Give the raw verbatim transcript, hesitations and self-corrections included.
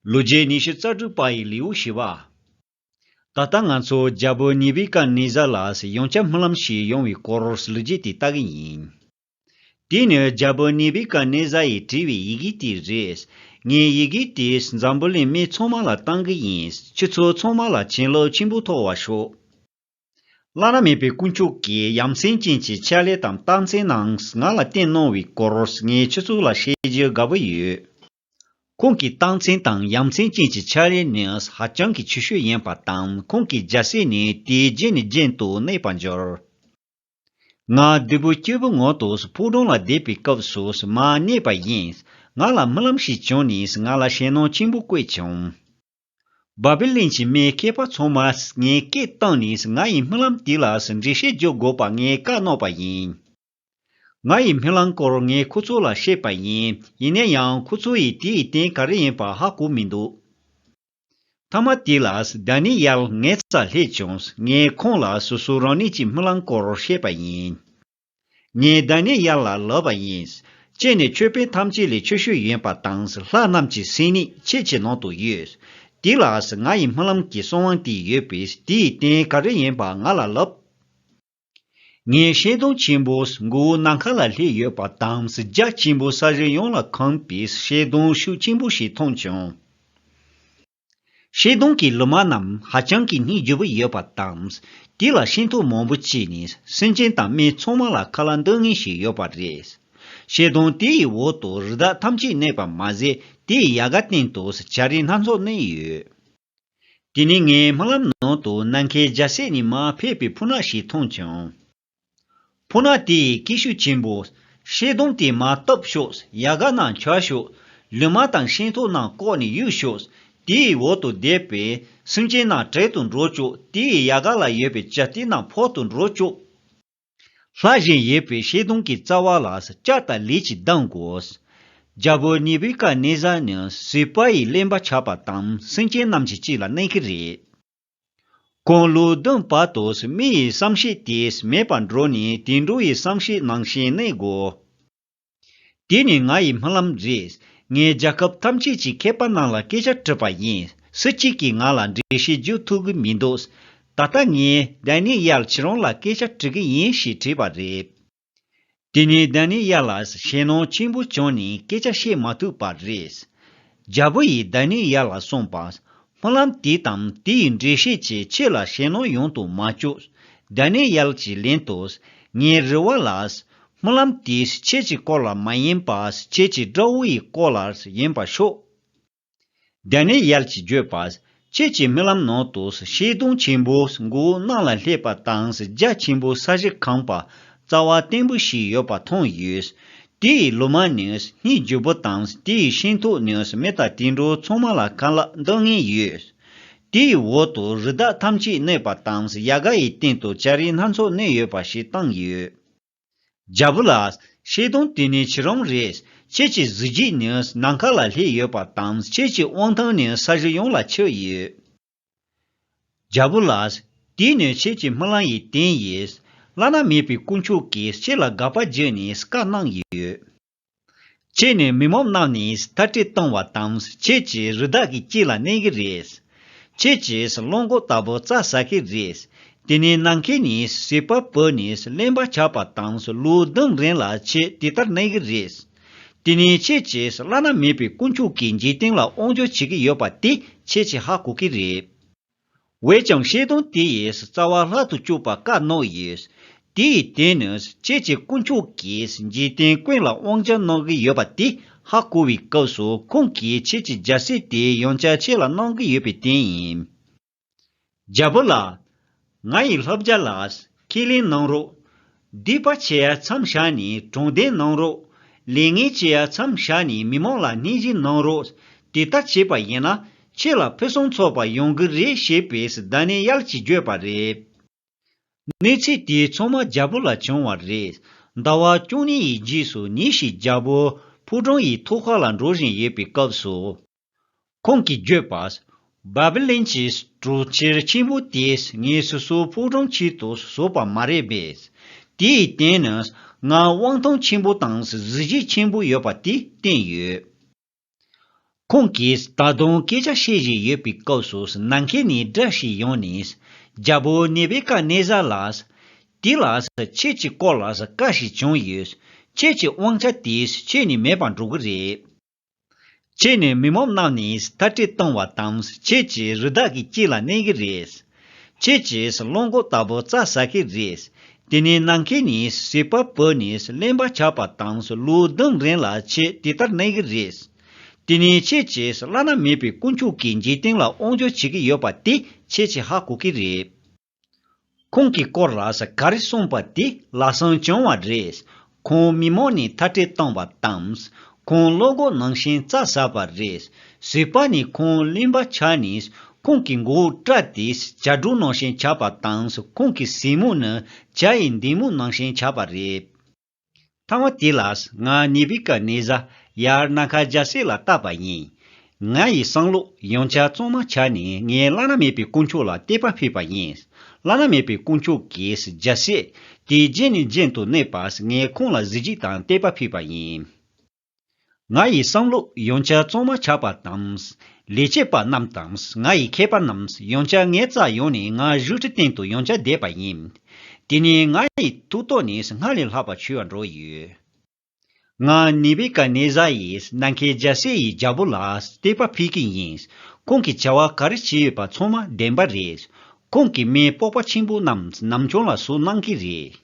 ལོ་རྒྱུས་ཉི་ཤུ་རྩ་དྲུག་པ་ཡི་ལེའུ་བཞི་པ། ད་ལྟ་ང་ཚོ་རྒྱལ་པོ་ནེ་བུ་ཀ་ནེ་ཛར་ལ་ཡང་བསྐྱར་སྨོན་ལམ་ཞིག་ཡོང་བའི་སྐོར་ལོ་རྒྱུས་དེ་ལྟ་གི་ཡིན། དེ་ནི་རྒྱལ་པོ་ནེ་བུ་ཀ་ནེ་ཛར་ཡིས་བྲིས་པའི་ཡི་གེ་དེ་རེད། ངས་ཡི་གེ་དེ་འཛམ་བུ་གླིང་མི་ཚང་མ་ལ་བཏང་གི་ཡིན། ཁྱེད་ཚོ་ཚང་མ་ལ་བྱིན་རླབས་ཆེན་པོ་ཐོབ་པར་ཤོག་བླ་ན་མེད་པའི་དཀོན་མཆོག་གིས་ཡ་མཚན་ཅན་གྱི་ཕྱག་ལས་དང་རྟགས་མཚན་རྣམས་ང་ལ་བསྟན་གནང་བའི་སྐོར་ངས་ཁྱེད་ཚོ་ལ་བཤད་རྒྱུ་དགའ་པོ་ཡོད། ཁོང་གིས་རྟགས་མཚན་དང་ཡ་མཚན་ཅན་གྱི་ཕྱག་ལས་ནི་ཧ་ཅང་གི་ཆེ་ཤོས་ཡིན་པ་དང་ཁོང་གི་རྒྱལ་སྲིད་ནི་དེའི་རྒྱུན་ནས་རྒྱུན་དུ་གནས་པར་འགྱུར། ང་བདུད་པོ་སྐྱེས་བུ་ངོ་ཏོག་ཕོ་བྲང་ལ་བསྡད་པའི་སྐབས་སུ་མར་གནས་པ་ཡིན། ང་ལ་སྨོན་ལམ་ཞིག་བྱུང་ནས་ང་ལ་ཞེད་སྣང་ཆེན་པོ་བསྐྱེད་བྱུང་། བ་བི་ལོན་གྱི་མི་མཁས་པ་ཚང་མ་ངའི་སྐད་བཏང་ནས་ང་ཡི་སྨོན་ལམ་དེ་ལ་འགྲེལ་བཤད་རྒྱག་དགོས་པ་ངས་བཀའ་གནང་བ་ཡིན། ང་ཡི་སྨོན་ལམ་སྐོར་ངས་ཁོ་ཚོ་ལ་བཤད་པ་ཡིན། ཡིན་ན་ཡང་ཁོ་ཚོ་ཡིས་དེ་ཡི་དོན་ག་རེ་ཡིན་པ་ཧ་གོ་མི་འདུག་མཐའ་མ་དེ་ལ་དཱ་ནི་ཡལ་ངའི་རྩར་སླེབས་བྱུང་། ངས་ཁོང་ལ་སོ་སོ་རང་ཉིད་ཀྱི་སྨོན་ལམ་སྐོར་བཤད་པ་ཡིན། ངས་དཱ་ནི་ཡལ་ལ་ལབ་པ་ཡིན། ཁྱེད་ནི་ཆོས་དཔོན་ཐམས་ཅད་ལས་ཆེ་ཤོས་ཡིན་པ་དང་ལྷ་རྣམས་ཀྱི་སེམས་ནི་ཁྱེད་ཀྱི་ནང་དུ་ཡོད། དེ་ལ་ང་ཡི་སྨོན་ལམ་གྱི་གསང་བ་དེ་ཡོད་པས་དེ་ཡི་དོན་ག་རེ་ཡིན་པ་ང་ལ་ལབ། ངས་ཤིང་སྡོང་ཆེན་པོ་མགོ་བོ་ནམ་མཁའ་ལ་སླེབས་ཡོད་པ་དང་རྒྱ་ཆེན་པོ་ས་གཞི་ཡོངས་ལ་གང་པའི་ཤིང་སྡོང་ཤུགས་ཆེན་པོ་ཞིག་མཐོང་བྱུང་། ཤིང་སྡོང་གི་ལོ་མ་རྣམས་ཧ་ཅང་གི་སྙིང་རྗེ་པོ་ཡོད་པ་དང་། དེ་ལ་ཤིང་ཐོག་མང་པོ་སྐྱེས་ནས་སེམས་ཅན་དང་མི་ཚང་མ་ལ་ཁ་ལག་འདོད་མཁན་ཞིག་ཡོད་པ་རེད། ཤིང་སྡོང་དེ་ཡི་འོག་ཏུ་རི་དྭགས་ཐམས་ཅད་གནས་པ་མ་ཟད་དེ་ཡི་ཡལ་ག་སྟེང་དུ་བྱ་རིགས་སྣ་ཚོགས་གནས་ཡོད། དེ་ནས་ངའི་སྨོན་ལམ་ནང་དུ་ནམ་མཁའི་རྒྱལ་སྲིད་ནས་མར་ཕེབས་པའི་ཕོ་ཉ་ཞིག་མཐོང་བྱུང་། ཕོ་ཉ་དེ་ཡི་སྐད་ཤུགས་ཆེན་པོས། ཤིང་སྡོང་དེ་མར་བཏབ་ཤོག་ཡལ་ག་རྣམས་འཕྱར་ཤོག་ལོ་མ་དང་ཤིང་ཐོག་རྣམས་བཀོག་ནས་གཡུག་ཤོག་དེ་ཡི་འོག་ཏུ་བསྡད་པའི་སེམས་ཅན་རྣམས་བྲལ་དུ་འགྲོ་ཅོག་དེ་ཡི་ཡལ་ག་ལ་ཡོད་པའི་བྱ་ཐིག་རྣམས་འཕུར་དུ་འགྲོ་ཅོག་ལྷ་བཞིན་ཡོད་པའི་ཤིང་སྡོང་གི་རྩ་བ་ལ་ལྕགས་དང་ལུད་ཀྱིས་བསྡམ་དགོས། རྒྱལ་པོ་ནེ་བུ་ཀ་ནེ་ཛར་ནི་སྲིད་པ་ཡི་གླེན་པ་ཆགས་པ་དང་སེམས་ཅན་རྣམས་ཀྱི་དཀྱིལ་ལ་གནས་ཀྱི་རེད། ཁོང་ལོ་བདུན་བར་དུ་མི་ཡི་བསམ་ཤེས་དེ་མེད་པར་འགྲོ་ནས་དུད་འགྲོ་ཡི་བསམ་ཤེས་ནང་བཞིན་གནས་དགོས། དེ་ནི་ང་ཡི་སྨོན་ལམ་རེད། ངས་རྒྱལ་ཁབ་ཐམས་ཅད་ཀྱི་མཁས་པ་རྣམས་ལ་སྐད་ཆ་དྲིས་པ་ཡིན། སུ་གཅིག་གིས་ང་ལ་འགྲེལ་བཤད་རྒྱག་ཐུབ་ཀྱི་མི་འདུག་ད་ལྟ་ངས་དཱ་ནི་ཡལ་ཁྱེད་རང་ལ་སྐད་ཆ་དྲི་གི་ཡིན་ཞེས་དྲིས་པ་རེད། དེ་ནས་དཱ་ནི་ཡལ་ལ་ཞེད་སྣང་ཆེན་པོ་བྱུང་ནས་སྐད་ཆ་བཤད་མ་ཐུབ་པ་རེད། རྒྱལ་པོ་ཡིས་དཱ་ནི་ཡལ་ལ་གསུངས་པ། སྨོན་ལམ་དེ་དང་དེ་ཡི་འགྲེལ་བཤད་ཀྱིས་ཁྱེད་ལ་ཞེད་སྣང་ཡོང་དུ་མ་བཅུག་དཱ་ནི་ཡལ་གྱིས་ལན་དུ། ངའི་རེ་བ་ལ། སྨོན་ལམ་དེ་ཁྱེད་ཀྱི་སྐོར་ལ་མ་ཡིན་པ་ཁྱེད་ཀྱི་དགྲ་བོ་ཡི་སྐོར་ལ་ཡིན་པར་ཤོག་དཱ་ནི་ཡལ་གྱིས་བརྗོད་པ། ཁྱེད་ཀྱི་སྨོན་ལམ་ནང་དུ་ཤིང་སྡོང་ཆེན་པོ་མགོ་བོ་གནམ་ལ་སླེབས་པ་དང་རྒྱ་ཆེན་པོ་ས་གཞི་གང་པ་རྩ་བ་བརྟན་པོ་ཞིག་ཡོད་པ་མཐོང་ཡོད། དེ་ཡི་ལོ་མ་ནི་སྙིང་རྗེ་པོ་དང་དེ་ཡི་ཤིང་ཐོག་ནི་མི་དང་དུད་འགྲོ་ཚང་མ་ལ་ཁ་ལག་འདོད་མཁན་ཡོད། དེ་ཡི་འོག་ཏུ་རི་དྭགས་ཐམས་ཅད་གནས་པ་དང་ཡལ་ག་ཡི་སྟེང་དུ་བྱ་རིགས་སྣ་ཚོགས་གནས་ཡོད་པ་ཞིག་བཏང་ཡོད། རྒྱལ་པོ་ལགས། ཤིང་སྡོང་དེ་ནི་ཁྱེད་རང་རེད། ཁྱེད་ཀྱི་གཟི་བརྗིད་ནི་ནམ་མཁའ་ལ་སླེབས་ཡོད་པ་དང་ཁྱེད་ཀྱི་དབང་ཐང་ནི་ས་གཞི་ཡོངས་ལ་ཁྱབ་ཡོད། རྒྱལ་པོ་ལགས། དེ་ནི་ཁྱེད་ཀྱི་སྨོན་ལམ་ཡི་དོན་ཡིན། བླ་ན་མེད་པའི་དཀོན་མཆོག་གིས་ཁྱེད་ལ་དགག་པ་བརྒྱབ་ནས་བཀའ་གནང་ཡོད། ཁྱེད་ནི་མི་མང་རྣམས་ནས་ཐ་དད་བཏང་བ་དང་ཁྱེད་ཀྱིས་རི་དྭགས་ཀྱི་དཀྱིལ་ལ་གནས་ཀྱི་རེད། ཁྱེད་ཀྱིས་གླང་གོག་ལྟ་བུ་རྩྭ་ཟ་གི་རེད། དེ་ནས་ནམ་མཁའི་ནས་སྲིད་པ་བུད་ནས་གླེན་པ་ཆགས་པ་དང་ལོ་བདུན་རིང་ལ་ཁྱེད་དེ་ལྟར་གནས་ཀྱི་རེད། དེ་ནས་ཁྱེད་ཀྱིས་བླ་ན་མེད་པའི་དཀོན་མཆོག་གི་འཇིག་རྟེན་ལ་དབང་སྒྱུར་བྱེད་ཀྱི་ཡོད་པ་དེ་ཁྱེད་ཀྱིས་ཧ་གོ་གི་རེད། འོན་ཀྱང་ཤིང་སྡོང་དེ་ཡི་རྩ་བ་སླར་དུ་བཅུག་པར་བཀའ་གནང་ཡོད། དེ་ཡི་དོན་ནི་ཁྱེད་ཀྱི་དཀོན་མཆོག་གིས་འཇིག་རྟེན་ཀུན་ལ་དབང་ཆ་གནང་གི་ཡོད་པ་དེ་ཧ་གོ་བའི་སྐབས་སུ་ཁོང་གིས་ཁྱེད་ཀྱི་རྒྱལ་སྲིད་དེ་ཡང་བསྐྱར་ཁྱེད་ལ་གནང་གི་ཡོད་པའི་དོན་ཡིན། རྒྱལ་པོ་ལགས། ང་ཡི་བསླབ་བྱ་ལ་ཁས་ལེན་གནང་རོགས། སྡིག་པ་བྱེད་ཡ་མཚམས་བཞག་ནས་དྲང་བདེན་གནང་རོགས། ལས་ངན་བྱེད་ཡ་མཚམས་བཞག་ནས་མི་མང་ལ་སྙིང་རྗེ་གནང་རོགས། དེ་ལྟར་བྱས་པ་ཡིན་ན་ཁྱེད་ལ་ཕུན་སུམ་ཚོགས་པ་ཡོང་གི་རེད་ཞེས་པས་དཱ་ནི་ཡལ་གྱིས་བརྗོད་པ་རེད། གནས་ཚུལ་དེ་ཚང་མ་རྒྱལ་པོ་ལ་བྱུང་བ་རེད། ཟླ་བ་བཅུ་གཉིས་ཡི་རྗེས་སུ་ཉིན་ཞིག་རྒྱལ་པོ་ཕོ་བྲང་ཡི་ཐོག་ཁ་ལ་འགྲོ་བཞིན་ཡོད་པའི་སྐབས་སུ། ཁོང་གིས་བརྗོད་པ། བ་བི་ལོན་གྱི་གྲོང་ཁྱེར་ཆེན་པོ་དེས་ངའི་སོ་སོའི་ཕོ་བྲང་ཆེད་དུ་བཟོས་པ་མ་རེད་པས། དེའི་སྟེང་ནས་ང་དབང་ཐང་ཆེན་པོ་དང་གཟི་བརྗིད་ཆེན་པོ་ཡོད་པ་དེ་བསྟན་ཡོད། ཁོང་གིས་ད་དུང་སྐད་ཆ་བཤད་བཞིན་ཡོད་པའི་སྐབས་སུ་ནམ་མཁའ་ནས་སྒྲ་ཞིག་ཡོང་ནས། རྒྱལ་པོ་ནེ་བུ་ཀ་ནེ་ཛར་ལགས། དེ་ལ་ཁྱེད་ཀྱི་སྐོར་ལ་བཀའ་ཞིག་བྱུང་ཡོད། ཁྱེད་ཀྱི་དབང་ཆ་དེ་ཁྱེད་ནས་མེད་པར་འགྲོ་གི་རེད། ཁྱེད་ནས་མི་མང་རྣམས་ནས་མཐར་སྐྲོད་བཏང་བ་དང་ཁྱེད་ཀྱི་རི་དྭགས་ཀྱི་དཀྱིལ་ལ་གནས་ཀྱི་རེད། ཁྱེད་ཀྱིས་གླང་མགོ་ལྟ་བུ་རྩྭ་ཟ་གི་རེད། དེ་ནས་ནམ་མཁའ་ནས་སྲིད་པ་བུད་ནས་གླེན་པ་ཆགས་པ་དང་ལོ་བདུན་རིང་ལ་ཁྱེད་དེ་ལྟར་གནས་ཀྱི་རེད། དེ་ནས་ཁྱེད་ཀྱིས་བླ་ན་མེད་པའི་དཀོན་མཆོག་གི་འཇིག་རྟེན་ལ་དབང་སྒྱུར་བྱེད་ཀྱི་ཡོད་པ་དེ་ཁྱེད་ཀྱིས་ཧ་གོ་གི་རེད། ཁོང་གི་སྐོར་ལ་ག་རེ་གསུངས་པ་དེ་ལག་བསམ་བྱུང་བ་རེད། ཁོང་མི་མང་ནས་མཐར་སྐྲོད་བཏང་བ་དང་། ཁོང་གླང་མགོ་ནང་བཞིན་རྩྭ་ཟ་བ་རེད། སྲིད་པ་ནས་ཁོང་གླེན་པ་ཆགས་ནས་ཁོང་གི་མགོ་བོ་བཀྲ་སྟེ་བྱ་སྒྲོ་ནང་བཞིན་ཆགས་པ་དང་ཁོང་གི་སྲིང་མོ་ནི་བྱ་ཡི་འདེད་མོ་ནང་བཞིན་ཆགས་པ་རེད། ཐ་མ་དེ་ལ་ང་ནེ་བུ་ཀ་ནེ་ཛར་ཡར་ནམ་མཁའ་རྒྱལ་སྲིད་ལ་བལྟས་པ་ཡིན། ང་ཡི་བསམ་བློ་ཡང་བསྐྱར་གཙང་མ་ཆགས་ནས་ངས་བླ་ན་མེད་པའི་དཀོན་མཆོག་ལ་བསྟོད་པ་ཕུལ་བ་ཡིན། བླ་ན་མེད་པའི་དཀོན་མཆོག་གི་རྒྱལ་སྲིད་དེ་རྒྱུན་ནས་རྒྱུན་དུ་གནས་པར་ངས་ཁོང་ལ་གཟི་བརྗིད་དང་བསྟོད་པ་ཕུལ་བ་ཡིན། ང་ཡི་བསམ་བློ་ཡང་བསྐྱར་གཙང་མ་ཆགས་པ་དང་། ལས་བྱེད་པ་རྣམས་དང་ང་ཡི་མཁས་པ་རྣམས་ཡང་བསྐྱར་ངའི་རྩར་ཡོང་ནས་ང་བཞུགས་ཁྲི་སྟེང་དུ་ཡང་བསྐྱར་བསྡད་པ་ཡིན། དེ་ནས་ང་ཡི་ཐུགས་ཐོག་ནས་སྔར་ལས་ལྷག་པ་ཆེ་བ་འགྲོ་ཡོད། ང་ནེ་བུ་ཀ་ནེ་ཛར་ཡིས་ནམ་མཁའི་རྒྱལ་སྲས་ཡི་རྒྱལ་པོ་ལ་བསྟོད་པ་ཕུལ་གྱི་ཡིན། ཁོང་གིས་བྱ་བ་ག་རེ་བྱས་ཡོད་པ་ཚང་མ་བདེན་པ་རེད། ཁོང་གི་མི་སྤོབས་པ་ཆེན་པོ་རྣམས་ནམ་བྱུང་ལ་གསོད་གནང་གི་རེད།